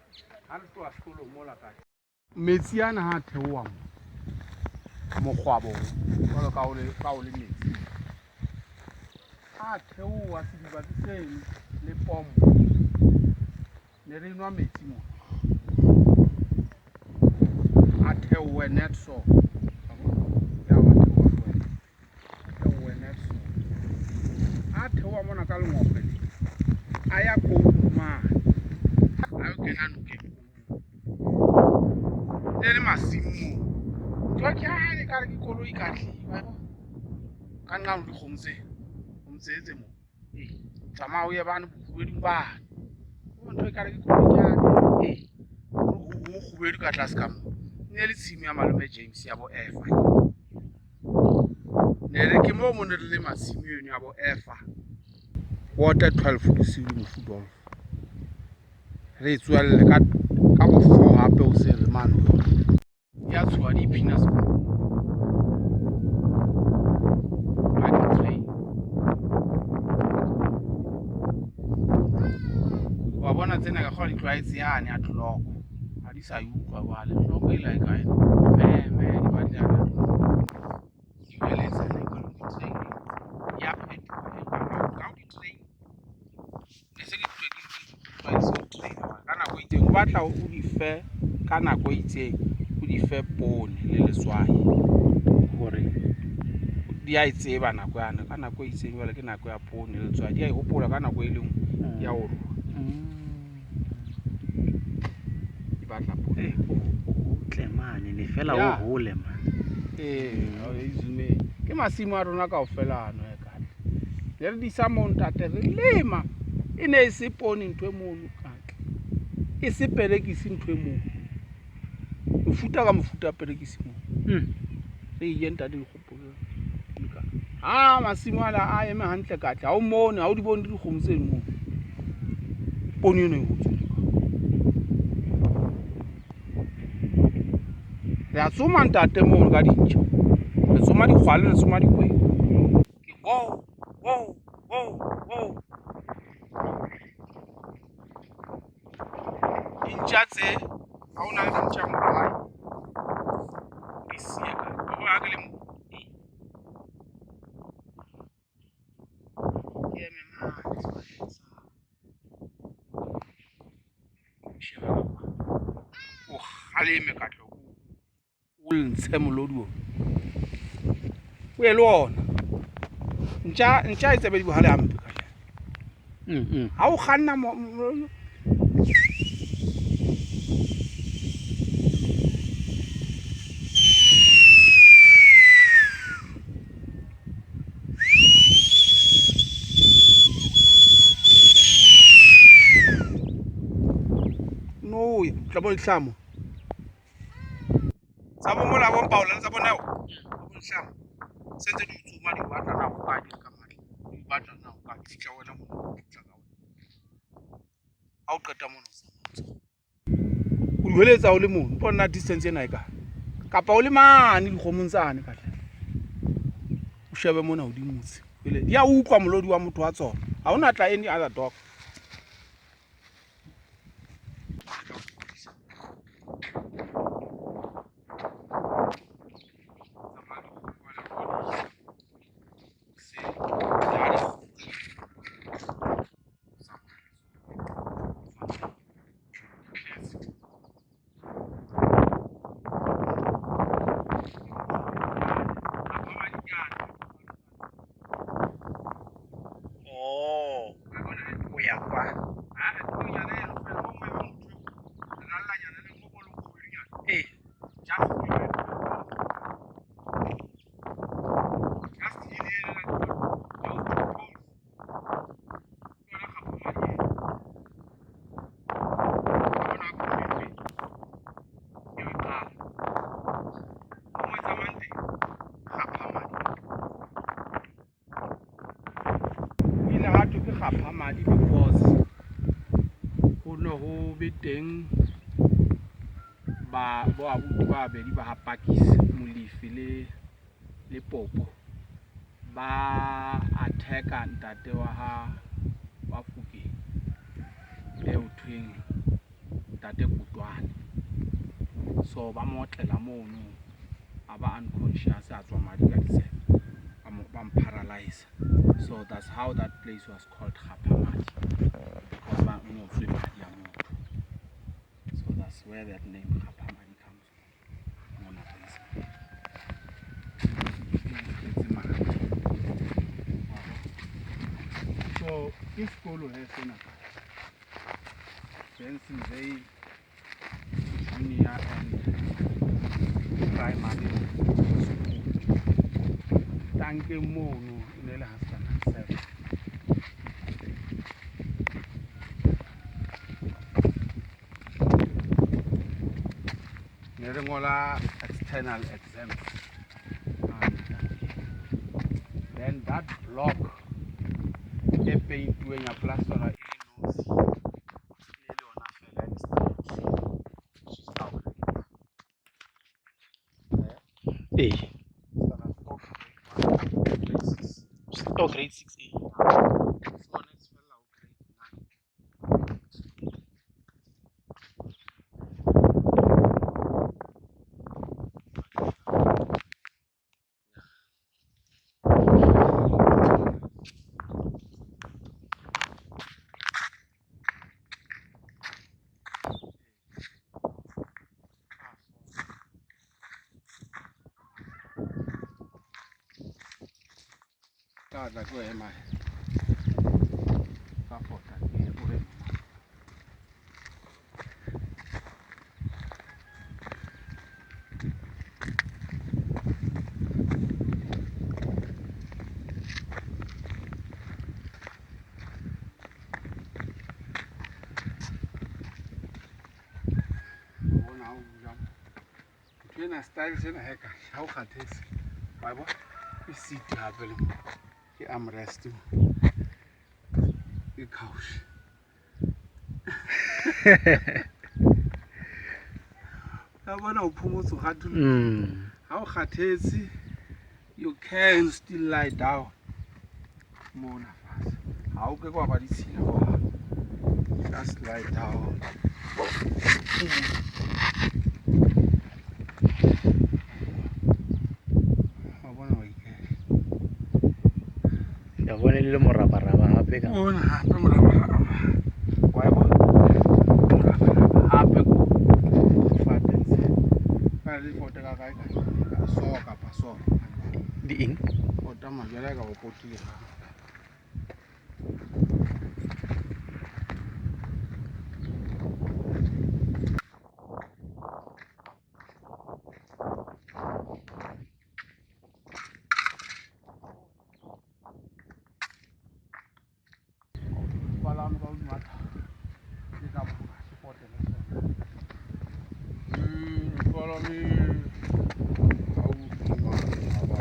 [SPEAKER 1] Ha re tloha sekolong mola kae. Metsi ana ha a theoha mo mokgwabo jwalo ka o le ka o le metsi. A theoha sediba ke seno le pompo. Ne re nwa metsi mo. A theohe net so. Ya wa theoha le wena. A theohe net so. A theoha mona ka lengope le. A ya koung mane. A yo kena nokeng koung. E le masimo moo. Ntho ke hane ka re ke koloi ka tlile. Wa bona? Ka nqa ho dikgomo tse. Kgomo tse tse mo. Ee, tsamaya o ye bane bokgubedung bane. Ntho e ka re ke koloi ke hane. Ee, ho kgubedu ka tlase ka moo. E ne le tshimo ya malome James ya bo Efa. Ne re ke moo mo ne re lema tshimo eno ya bo Efa. Quarter 12 bosiu le mofu Dolph. Re e tswelle ka bo 4 hape o se re mane ho yona. Ya tshoha di iphina sekolo. Ba di train. Wa bona tsena ka kgola di tlwaetse yane ya tloloko. Ha di sa e utlwa jwale. Tloloko e la e kae? Me me di batle ya tloloko. Di hweletsa le ka di train. Ya phetoha e ka di train. Ne se ke tlwaetse ho train ka nako e itseng. O batla o di fe ka nako e itseng, o di fe poone le letswai
[SPEAKER 2] Hore
[SPEAKER 1] di a e tseba nako yana ka nako e itseng jwale ke nako ya poone le letswai di a e hopola ka nako e leng ya ho rua di batla poone.
[SPEAKER 2] Eh, o tle mane ne fela o
[SPEAKER 1] Ya.
[SPEAKER 2] hole man.
[SPEAKER 1] Ee, e zoome. Ke masimo a rona kaofela ano e katle. Ne re disa moo ntate re lema. E ne e se poone ntho e mono katle. E se perekisi ntho e mono. Mofuta ka mofuta wa perekisi moo. Re ile ntate dikgopolo. Ha masimo ala a eme hantle katle. Ha o mone, ha o di bone dikgomo tseno moo. Poone eno e hotse. Re a tsoma ntate mono ka dintja. Re tsoma dikgwale, re tsoma dikwena. Ke wo, wo, wo, wo. Dintja tse ha o na le dintja mo hae, di siye ka wa bona ha ke le mo, ke eme mane sebakeng sa sheba ka kwa, o kgaleme ka tlo o ntshe molodi ona, o ye le ona. Ntja e tsebe di bohale hampe ka ha o kganna no tla bona dihlamo tsa bo mola bo mpaola le tsa boneo bo dihlamo se ntse di tsoma di batla na ho kae di ka matla di batla na ho kae di fihla wena mo di tla ka wena ha o qeta mona o di hweletsa o le mono o nna distance ena e kae kapa o le mane dikgomong tsane ka tle o shebe mona hodimo motse pele di a utlwa molodi wa motho wa tsona ha ona tla any other dog.
[SPEAKER 2] Oh, o ya kwa. Ee.
[SPEAKER 1] Ke kgapha madi because ho ne ho be teng ba bo abuti ba babedi ba ha Pakisi, Molefi le Popo ba attack-a ntate wa ha wa Fokeng eo thweng ntate Kutwane. So ba mo otlela mono a ba unconscious a tswa madi ka ditsebe ba mo paralyze. So that's how that place was called Kgaphamadi because ba no tswe madi a motho. So that's where that name Kgaphamadi comes from. Mona place. So ke sekolo he sena Benson Bay Junior and Primary School. Tankeng mono e ne le ha standard 7. Ne re ngola external exams. Then that block e paintuweng ya plastera e le nosi e le yona fela e straight, which is now grade 2.
[SPEAKER 2] Ee.
[SPEAKER 1] Standard 4 to grade 1, grade 6.
[SPEAKER 2] Oh, grade 6 ee.
[SPEAKER 1] So next fella ho grade 9. Ka tla ke o ema ka fota ke o eme. Bona ha o dula ntho ena style sena he ka ha o kgathetse wa bona ke seat hape le mo ke armrest mo ke couch. Ka bona o phomotse o kgatholohile. Ha o kgathetse you can still lie down mona fatshe. Ha o ke ke wa ba ditshila hohang. Just lie down. Wa bona wa ikela.
[SPEAKER 2] Ya bona e le morabaraba hape ka.
[SPEAKER 1] Bona hape morabaraba. Wa e bona? Morabaraba hape ko difateng tse. Ka le fote ka kae kae. Ka so kapa so.
[SPEAKER 2] Di eng?
[SPEAKER 1] Pota majwale a ka o potile ha. Palame ka hodima thaba. Le ka boka sepote le sona. Palame haufi mane thaba.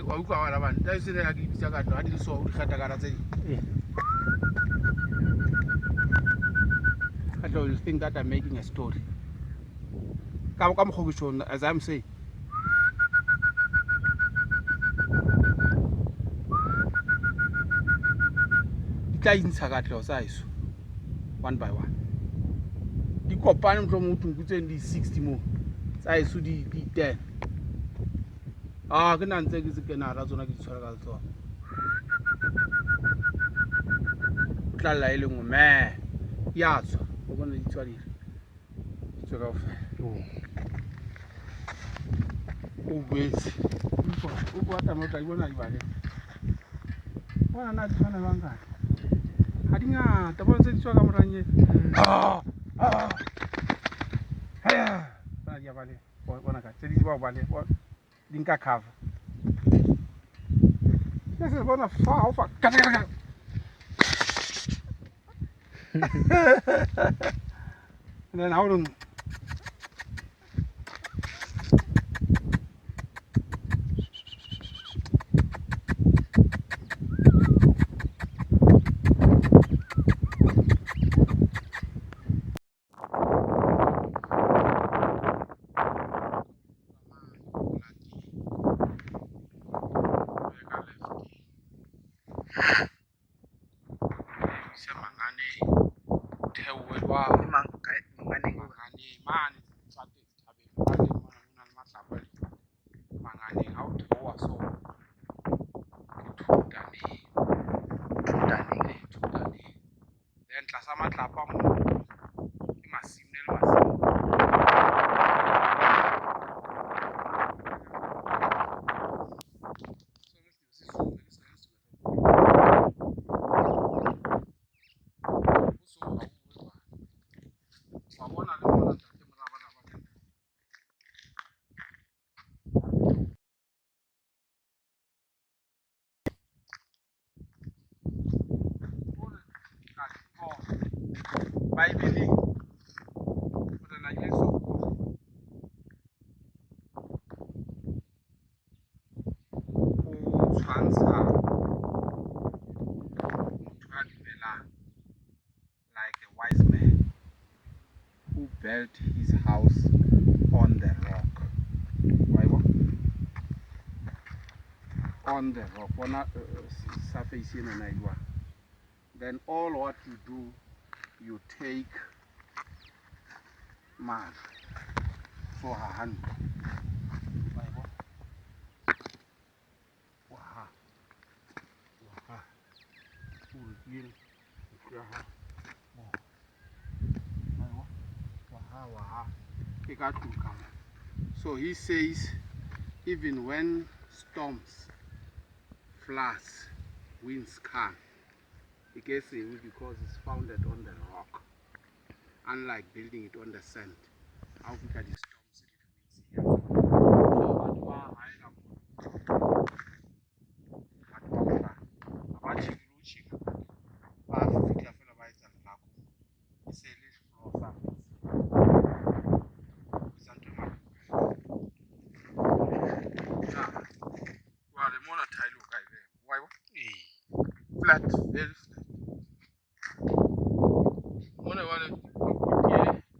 [SPEAKER 1] Wa utlwa wa bana tae ke bitsa ka tlo ha di le so o di kgata ka tse ding. Ka you think that I'm making a story. Ka ka mokgwa ke tjho, as I'm saying. Di tla intsha katleho tsa heso one by one. Di kopane mohlomong o thwe nku di 60 moo tsa heso di 10. Ah, ke na ntse ke se kena hara tsona ke di tshwara ka letsoho. O tla lla e le nngwe me ya tswa o bona di tswa di tswa kaofela. O boetse o bua taba o tla di bona di bale. Bona na di tshwana jwang ka ha di ngata bona tse di tswa ka moranye. Ah ah. Bona di a bale. Bona ka tse di ba o bale. Di nka cover. Se se bona fa ha o fa ka ka ka. And then how do se Manganeng theohe jwalo
[SPEAKER 2] Mang kae Manganeng?
[SPEAKER 1] Manganeng mane difateng thabeng mane mona ho na le matlapa le difate. Manganeng ha o theoha so ke Thutaneng.
[SPEAKER 2] Thutaneng.
[SPEAKER 1] Eh, Thutaneng. Then tlasa matlapa moo ke masimo ne le masimo. Wa bona le mona ntate morabaraba. Hore ka tsebo Bibeleng Morena Jesu o o tshwantsha motho a dumelang like a wise man who built his house on the rock. Wa e bona? On the rock. Bona surface ena na e jwang. Then all what you do, you take majwe so haha ntlo. Wa e bona? Wa ha. Wa ha. O re ke ena ntlo ya hao. Mo. Wa e bona? Wa ha, wa ha. Ke ka tlung ka mo. So he says, even when storms, floods, winds come, it gets away because it's founded on the rock. Unlike building it on the sand. How big are the storms le di-winds here? So batho ba haela mo. Batho ba bona ha ba tjheke le ho tjheka. Flat, very flat. Mona jwale mekoti e ya difate.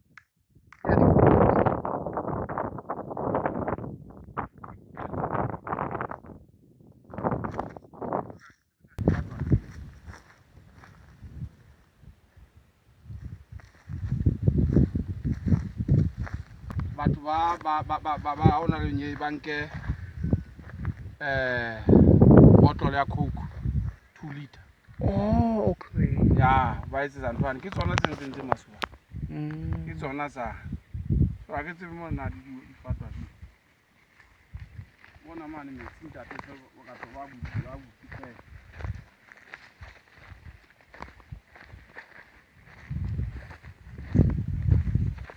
[SPEAKER 1] Batho ba ba ba ba ba ba hona le nye ba nke bottle ya coke 2 liter.
[SPEAKER 2] Oh, okay.
[SPEAKER 1] Ya ba etsetsa nthwane ke tsona tse ntseng tse masuba. Ke tsona tsa so ha ke tsebe mo na di di fatwa di. Bona mane metsi ntate se batho ba butse ba butse fela.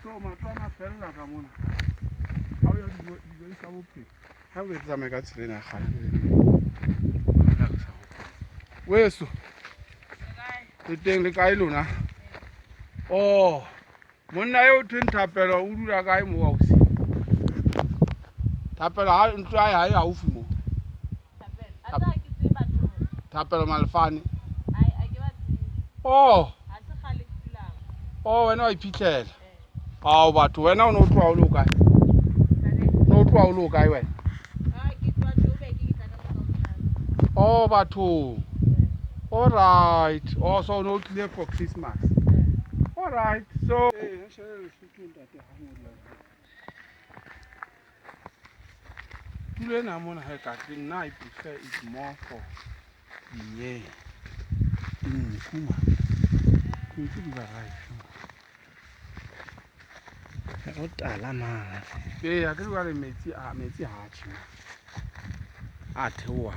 [SPEAKER 1] So matlo ana a fella ka mona. Ha o ya dijo dijo sa bophelo. Ha o tsamaya ka tsela ena ya kgale. Weso. Le teng le kae lona? Oh, monna eo thweng Thapelo o dula kae mo ausi? Thapelo ha ntlo ya hae haufi mo. Thapelo Malefane. Oh. Oh, wena wa iphitlhela. Ao batho wena o ne o tloha o le kae? O ne o tloha o le kae wena? Oh batho. All right. Oh, so no clear for Christmas. All right. So tulo ena mona ha e ka ke nna I prefer it more for dinye. Dinku ma. Dinku di ba right.
[SPEAKER 2] O tala mane.
[SPEAKER 1] Ee, ha ke jwale metsi a metsi ha tjhe. A theoha.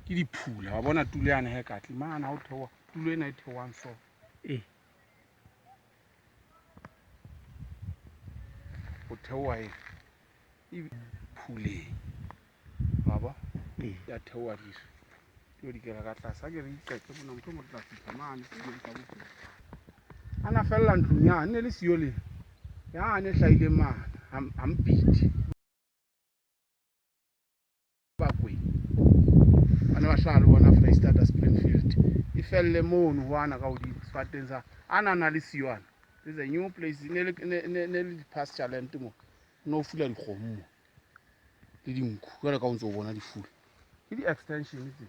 [SPEAKER 1] Ke diphula wa bona tulo yane he katle mane ha o theoha tulo ena e theohang so.
[SPEAKER 2] Ee.
[SPEAKER 1] O theoha e phuleng. Wa bo?
[SPEAKER 2] Ee.
[SPEAKER 1] Ya theoha di. Di dikela ka tlase. Ha ke re iqete mona motho mo tla fihla mane sedibeng sa bophelo. Ana fella ntlong yane ne le siyo le. Yane e hlahileng mane ha Mpiti. Bakwena. Ba ne ba hlaha le bona Freistata Springfield. E felle mono ho ana ka hodimo sefateng sa ana na le siyo ana. There's a new place ne le ne le pasture land mo. No fula dikgomo mo. Le dinku jwale ka o ntso o bona di fula. Ke di extension tse.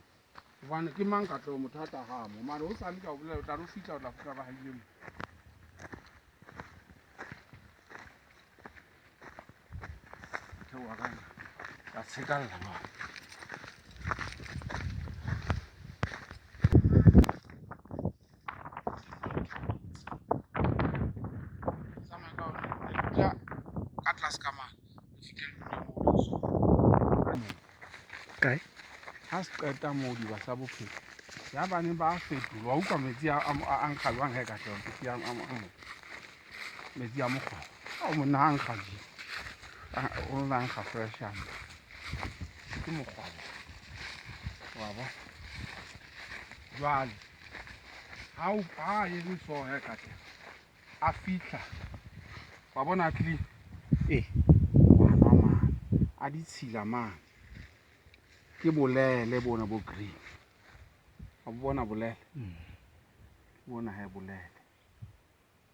[SPEAKER 1] Hobane ke mang ka tlo motho a tla ha mo. Mare o sale ka o bolela o tla re o fihla o tla fihla ba haile mo. Theoha ka ka tshekalla jwale. Tsamaya ka ona. Le dula ka tlase ka mane. Le fihle le dule moo so.
[SPEAKER 2] Kae?
[SPEAKER 1] Ha se qeta moo diba sa bophelo. Ya bane ba fetolwa. Wa utlwa metsi a a nkga jwang he Katleho? Metsi a mo. Metsi a mokgwa. Ao monna ha nkga je. O na nkga fresh hampe. Ke mokgwa. Wa bo. Jwale ha o ha eme so he Katleho. A fihla. Wa bona clean.
[SPEAKER 2] Ee.
[SPEAKER 1] Wa nwa mane. A ditshila mane. Ke bolele bona bo green. Wa bona bolele? Ke bona he bolele.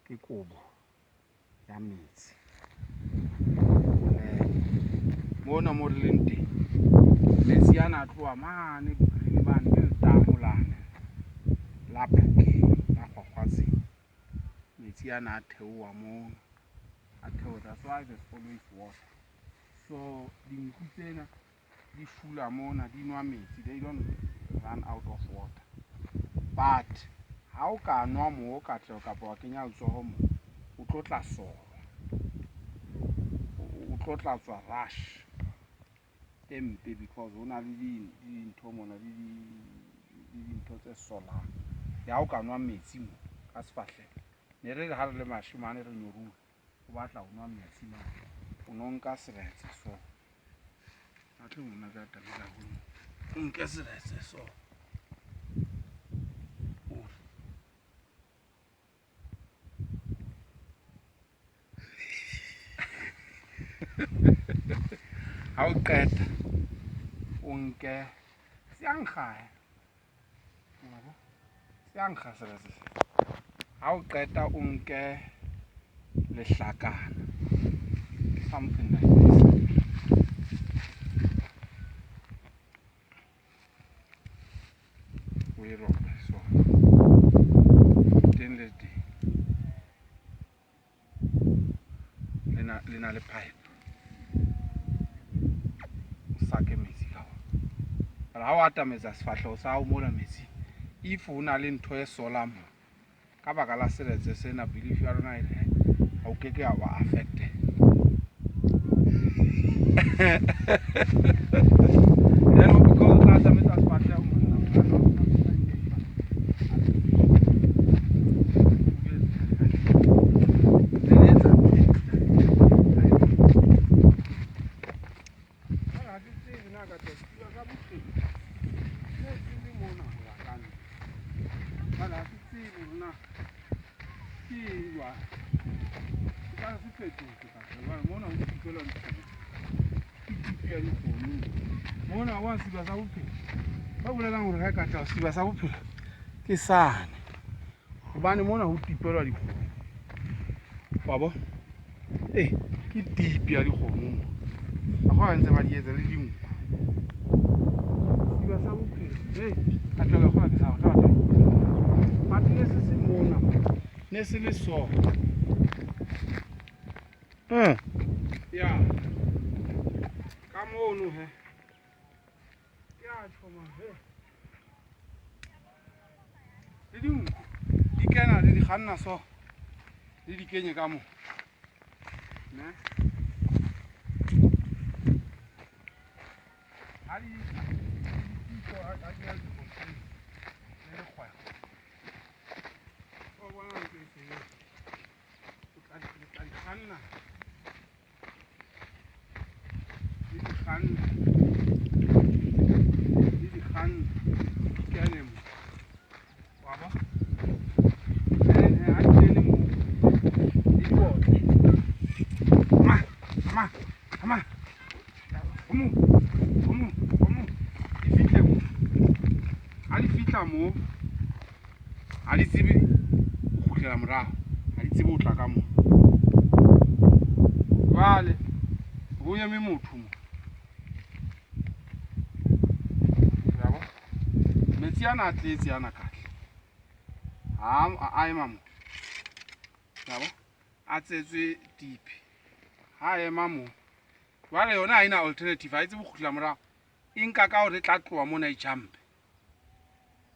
[SPEAKER 1] Ke kobo ya metsi. Bolele. Mona mo re leng teng. Metsi ana a tloha mane green mane ke letamo lane la Phokeng la Kgwakgwatseng. Metsi ana a theoha mono. A theoha. That's why there's always water. So dinku tsena di fula mona di nwa metsi. They don't run out of water. But ha o ka nwa moo Katleho kapa wa kenya letsoho mo o tlo tla solwa. O tlo tla tswa rash e mpe because ho na le dintho mona le dintho tse solang. Ya o ka nwa metsi mo ka sefahleho. Ne re re ha re le mashemane re nyoruwe o batla ho nwa metsi mane. O no nka seretse so. Atle ngwana ka atamela haholo. O nke seretse so. O ha o qeta o nke se a nkga. Ya nkga seretse se. Ha o qeta o nke lehlakana. Something like this. O e robe so. Teng le teng. Le na le pipe. O sake metsi ka ona. Jwale ha o atametsa sefahleho sa hao mona metsi, if ho na le ntho e solang mo, ka baka la seretse sena, belief ya rona e re ha o keke wa affected. Then because o tla atametsa sefahleho monna, then etsa Jwale ha ke tsebe na ka tla sediba sa bophelo se se le mona ho ya ka nna. Jwale ha ke tsebe hore na ke eng jwale. Se ka se fetotse ka jwale mona ho tipelwa dikgomo. Ke tipi ya dikgomo. Mona wa sediba sa bophelo. Ba bolelang hore ha e ka tla sediba sa bophelo ke sane. Hobane mona ho tipelwa dikgomo. Wa bo? Eh, ke tipi ya dikgomo mo. Ba ntse ba di etsa le dinku. Sediba sa bophelo. Hey, ka tla kgola ke sa tla tla. But ne se se mona. Ne se le so. Ya. Ka mono he. Ke a tjho man he. Le dinku di kena le di kganna so. Le di kenye ka mo. Ne? Ha di ha di na le di-complaint, le lekgwebo. O bona ntho e seng. O tla di kganna. Le di kganna. Le di kganna. Di kene mo. Wa bo? Then ha di kene mo. Di di otle. Ma, ma, ma. Homo, homo, homo. Di fihle mo. Ha di fihla mo, ha di tsebe ho kgutlela morao. Ha di tsebe ho tla ka mo. Jwale ho eme motho mo. Ya bo? Metsi ana a tletse ana kahle. Ha a ema mo. Ya bo? A tsetswe tipi. Ha ema mo. Jwale yona ha ena alternative, ha e tsebe ho kgutlela morao. E nka ka hore e tla tloha mona e jump.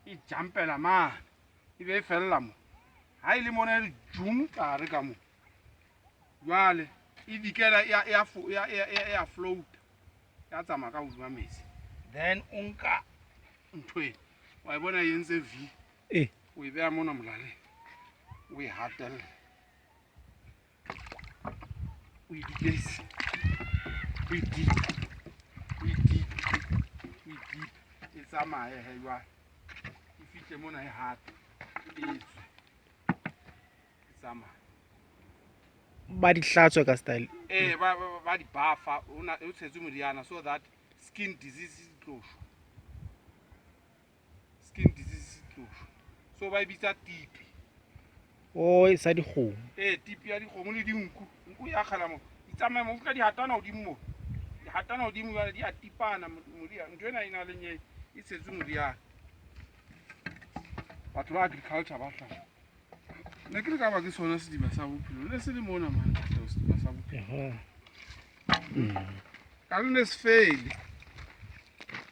[SPEAKER 1] E jumpela mane. E be e fella mo. Ha e le mona e re jum ka hare ka mo. Jwale e dikela ya float. Ya tsamaya ka hodima metsi. Then o nka ntho e. Wa e bona e entse V.
[SPEAKER 2] Eh.
[SPEAKER 1] O e beha mona molaleng. O e hatella. O e dikese. O e dipe. O e dipe. O e dipe. E tsamaye he jwale. E fihle mona e hate. E tswe. E tsamaye.
[SPEAKER 2] Ba di hlatswa ka style.
[SPEAKER 1] Eh, ba di bafa, o na o tshetswe moriana so that skin disease di tlo shwa. Skin disease di tlo shwa. So ba e bitsa tipi.
[SPEAKER 2] O e sa dikgomo.
[SPEAKER 1] Eh, tipi ya dikgomo le dinku. Nku ya kgala mo. Di tsamaya mo, utlwa di hatana hodimo mo. Di hatana hodimo jwale di a tipana moriana. Ntho ena e na le nye e tshetswe moriana. Batho ba agriculture ba tla. Ne ke le ka ba ke sona sediba sa bophelo. Ne se le mona man, sediba sa bophelo. Ka le ne se fele.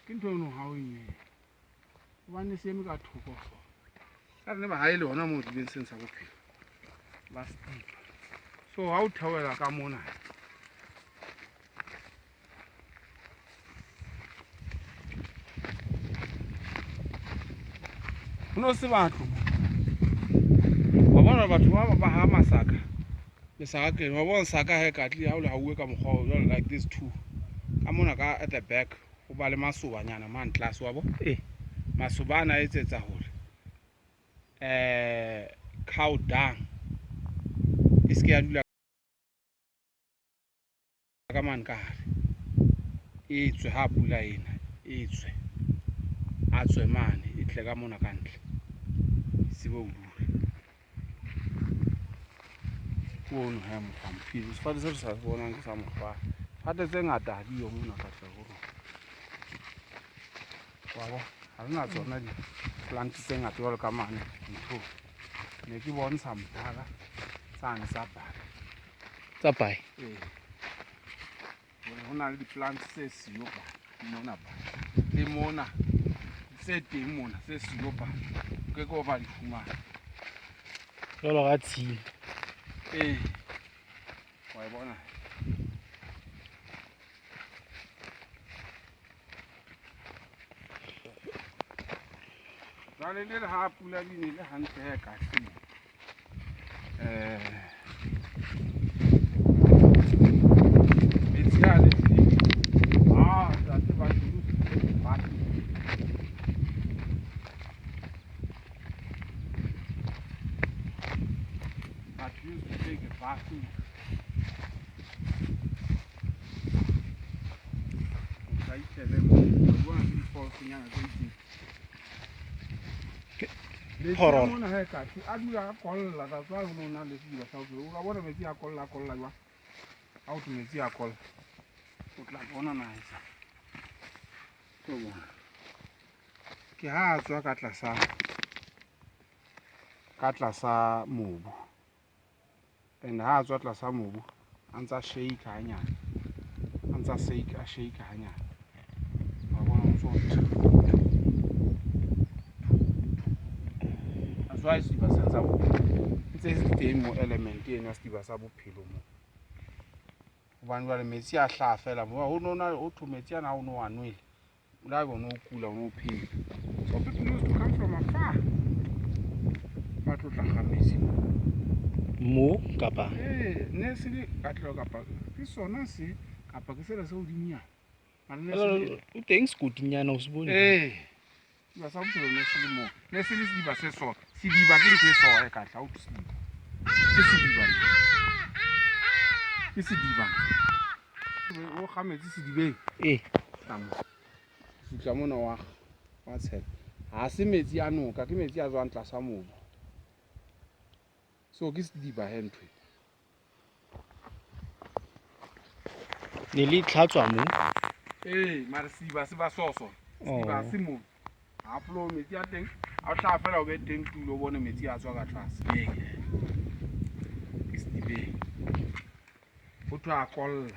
[SPEAKER 1] Ke ntho eno ha o e nyewe. Hobane se eme ka thoko so. Ka re ne ba ha e le hona moo dibeng seng sa bophelo. Ba se tipa. So ha o theohela ka mona. Ho no se batho. Wa bona batho ba ha masaka. Lesaka ke wa bona saka he ka tle ha o le hauwe ka mokgwa o jwalo like this two. Ka mona ka at the back ho ba le masobanyana mane tlase wa bo.
[SPEAKER 2] Eh.
[SPEAKER 1] Masoba ana a etsetsa hore cow dung e se ke ya dula ka mane ka hare. E tswe ha pula ena, e tswe. A tswe mane e tle ka mona ka ntle. tsebe ho dula. Ke ono he mohlwamophiri. Sefate se re sa se bonang ke sa mohlware. Fate tse ngata ha di yo mona Katleho ho rona. Wa bona? Ha re na tsona di-plant tse ngata jwalo ka mane nthong. Ne ke bontsha mdala tsane tsa pale.
[SPEAKER 2] Tsa pae?
[SPEAKER 1] Ee. Hore ho na le di-plants tse siyo pa mona pa le mona tse teng mona tse siyo pa o ke ke ba di fumana.
[SPEAKER 2] Jwalo ka tshimo.
[SPEAKER 1] Ee, wa e bona. Jwale le ha pula di nele hantle he kahle mo. Metsi a le ah tate ba ba But used to take a bath. O tla itjhebe mo, o bona ke di-falls-nyana tse itseng. Metsi a
[SPEAKER 2] Phororo.
[SPEAKER 1] mona he kahle a dula a kolla, that's why ho no na le sediba sa bophelo. O ka bona metsi a kolla, a kolla jwang? Ha o thwe metsi a kolla, o tla bona na etsa. Tlo bona. Ke ha a tswa ka tlasa mobu. And ha a tswa tlasa mobu, a ntsa shake hanyane. A ntsa shake, a shake hanyane. Wa bona o ntso thu, thu, thu, thu. That's why sediba sena sa bophelo. Ntse se teng mo element eno ya sediba sa bophelo mo. Hobane jwale metsi a hlaha fela mo. Ho no na ho thwe metsi ana ha o no a nwele. Le haeba o no kula, o no phela. So people used to come from afar. Ba tlo tla kga metsi mo.
[SPEAKER 2] Mo kapa?
[SPEAKER 1] Ee, ne se le Katleho kapa ke sona se kapa ke sela se hodimonyana. Mara ne se le
[SPEAKER 2] O teng sekotinyana o se bone?
[SPEAKER 1] Ee. Sediba sa bophelo ne se le moo. Ne se le sediba se so. Sediba ke ntho e so e kahle, ha o thwe sediba. Ke sediba ntho. Ke sediba ntho. O kga metsi sedibeng.
[SPEAKER 2] Ee.
[SPEAKER 1] Ka mo. Fihla mona wa kga, wa tshela. Ha se metsi a noka, ke metsi a tswang tlasa mobu. So ke sediba he ntho e.
[SPEAKER 2] Ne le tlhatswa mo?
[SPEAKER 1] Ee, mara sediba se ba so sona. Sediba
[SPEAKER 2] Oh.
[SPEAKER 1] se mo. Ha flow metsi a teng, a tla fela o be teng tulo o bone metsi a tswa ka tlase. Ee. Ke sedibeng. Ho thwe a kolla.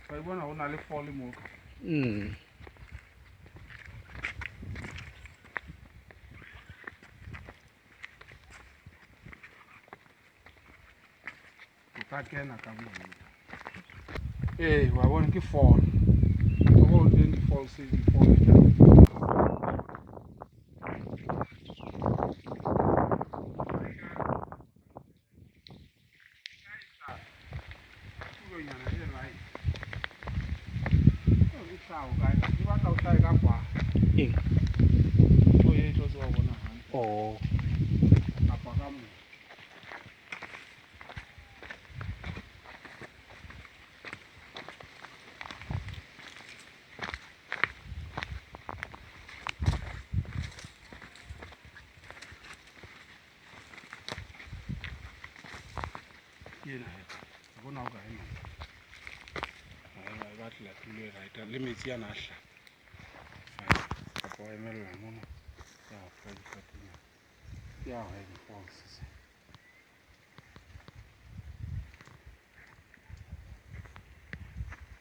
[SPEAKER 1] Wa e bona ho na le fall mo ka. O ka kena ka moo. Ee, wa bona ke fall. Wa bona teng di-falls, di-fall tsa. Tulonyana e right. E hlaha o kae? Ke batla o hlahe ka kwa.
[SPEAKER 2] Eng?
[SPEAKER 1] Ntho e tlo tseba ho bona hantle.
[SPEAKER 2] Oh.
[SPEAKER 1] Kapa ka moo. Ke ena he. Ha bona o ka ema. Ha e batla tulo e right. Le metsi ana a hlaha. Kapa wa emella mona. Ya fa difatenyana. Ke ya ho di-falls se.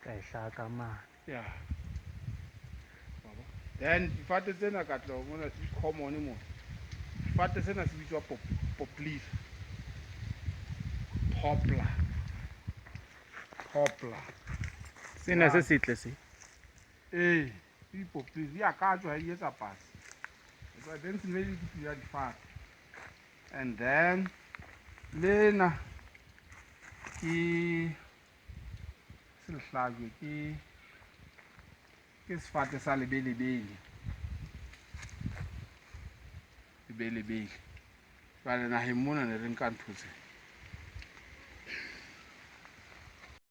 [SPEAKER 2] Ka e hlaha ka mane.
[SPEAKER 1] Ya. Then difate tsena Katleho mona di common mona. Sefate sena se bitswa poplar. Poplar. Poplar.
[SPEAKER 2] Sena se setle se.
[SPEAKER 1] Ee, ke di-poplar di a ka tswa di etsa patsi. So then se le di ya difate. And then lena ke selehlajwe ke sefate sa lebelebele. Lebelebele. Jwale naheng mona ne re nka ntho tse.